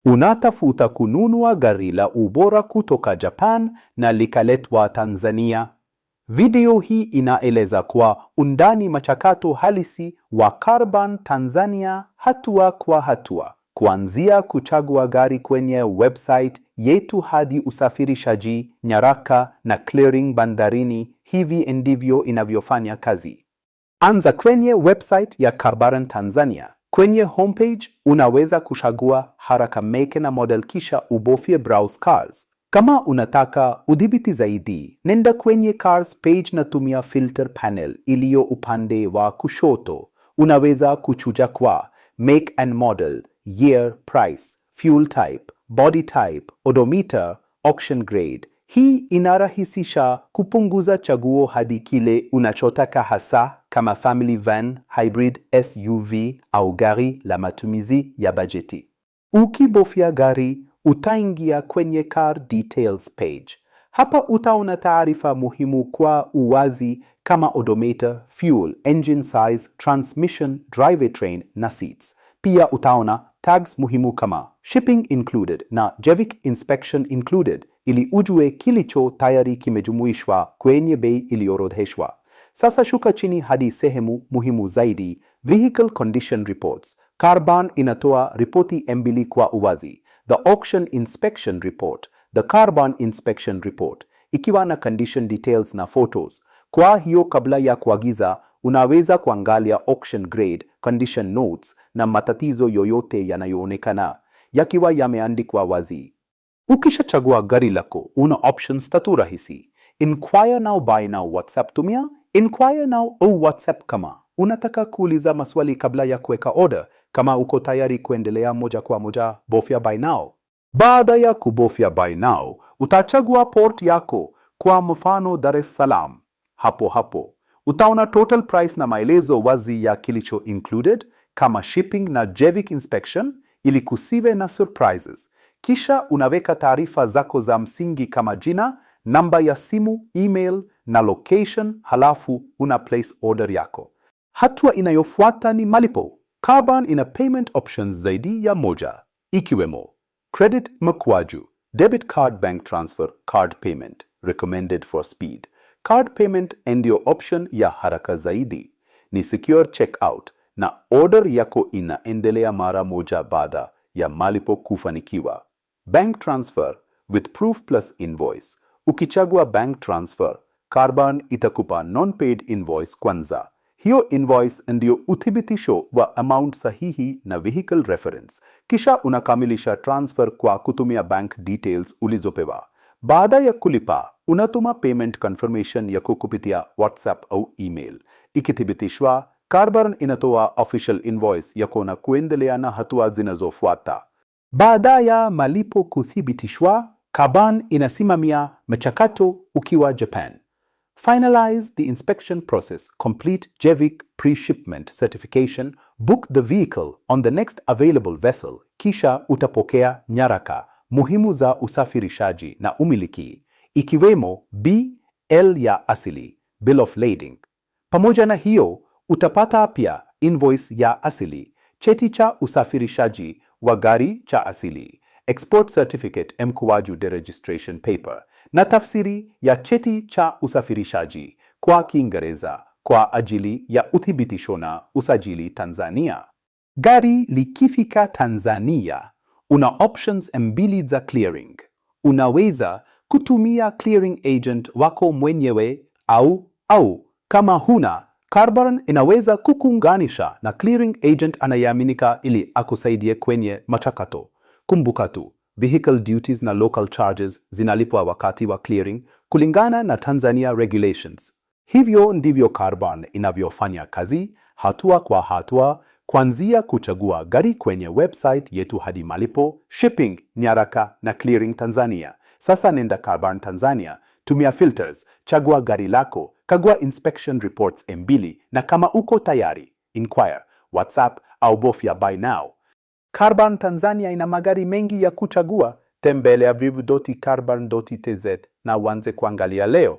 Unatafuta kununua gari la ubora kutoka Japan na likaletwa Tanzania? Video hii inaeleza kwa undani mchakato halisi wa Carbarn Tanzania hatua kwa hatua, kuanzia kuchagua gari kwenye website yetu hadi usafirishaji, nyaraka na clearing bandarini. Hivi ndivyo inavyofanya kazi. Anza kwenye website ya Carbarn Tanzania. Kwenye homepage unaweza kuchagua haraka make na model kisha ubofye browse cars. Kama unataka udhibiti zaidi, nenda kwenye cars page na tumia filter panel iliyo upande wa kushoto. Unaweza kuchuja kwa make and model, year, price, fuel type, body type, odometer, auction grade. Hii inarahisisha kupunguza chaguo hadi kile unachotaka hasa kama family van, hybrid, SUV au gari la matumizi ya bajeti. Ukibofya gari, utaingia kwenye car details page. Hapa utaona taarifa muhimu kwa uwazi kama odometer, fuel, engine size, transmission, drivetrain na seats. Pia utaona tags muhimu kama shipping included na JEVIC inspection included ili ujue kilicho tayari kimejumuishwa kwenye bei iliyoorodheshwa. Sasa shuka chini hadi sehemu muhimu zaidi, vehicle condition reports. Carbarn inatoa ripoti mbili kwa uwazi: the auction inspection report, the Carbarn inspection report, ikiwa na condition details na photos. Kwa hiyo kabla ya kuagiza, unaweza kuangalia auction grade, condition notes na matatizo yoyote yanayoonekana yakiwa yameandikwa wazi. Ukishachagua gari lako, una options tatu rahisi: Inquire now, buy now, WhatsApp. Tumia Inquire now au WhatsApp kama unataka kuuliza maswali kabla ya kuweka order. Kama uko tayari kuendelea moja kwa moja, bofya buy now. Baada ya kubofya buy now, utachagua port yako, kwa mfano Dar es Salaam. Hapo hapo utaona total price na maelezo wazi ya kilicho included kama shipping na JEVIC inspection ili kusiwe na surprises. Kisha unaweka taarifa zako za msingi kama jina, namba ya simu, email na location, halafu una place order yako. Hatua inayofuata ni malipo. Carbarn ina payment options zaidi ya moja, ikiwemo credit mkwaju, debit card, bank transfer, card payment, recommended for speed. Card payment ndio option ya haraka zaidi. Ni secure checkout na order yako inaendelea mara moja baada ya malipo kufanikiwa. Bank transfer with proof plus invoice. Ukichagua bank transfer, Carbarn itakupa non-paid invoice kwanza. Hiyo invoice ndio uthibitisho wa amount sahihi na vehicle reference. Kisha unakamilisha transfer kwa kutumia bank details ulizopewa. Baada ya kulipa, unatuma payment confirmation yako kupitia WhatsApp au email. Ikithibitishwa, Carbarn inatoa official invoice yako na kuendelea na hatua zinazofuata. Baada ya malipo kuthibitishwa, Carbarn inasimamia mchakato ukiwa Japan. Finalize the inspection process, complete JEVIC pre-shipment certification, book the vehicle on the next available vessel, kisha utapokea nyaraka muhimu za usafirishaji na umiliki, ikiwemo BL ya asili, Bill of Lading. Pamoja na hiyo, utapata pia invoice ya asili, cheti cha usafirishaji wa gari cha asili, export certificate mkwaju deregistration paper na tafsiri ya cheti cha usafirishaji kwa Kiingereza kwa ajili ya uthibitisho na usajili Tanzania. Gari likifika Tanzania, una options mbili za clearing. Unaweza kutumia clearing agent wako mwenyewe au kama huna, Carbarn inaweza kukuunganisha na clearing agent anayeaminika ili akusaidie kwenye mchakato. Kumbuka tu, vehicle duties na local charges zinalipwa wakati wa clearing kulingana na Tanzania regulations. Hivyo ndivyo Carbarn inavyofanya kazi hatua kwa hatua, kuanzia kuchagua gari kwenye website yetu hadi malipo, shipping, nyaraka na clearing Tanzania. Sasa nenda Carbarn Tanzania, tumia filters, chagua gari lako, kagua inspection reports mbili, na kama uko tayari, inquire, WhatsApp au bofya buy now. Carbarn Tanzania ina magari mengi ya kuchagua. Tembelea www.carbarn.tz na uanze kuangalia leo.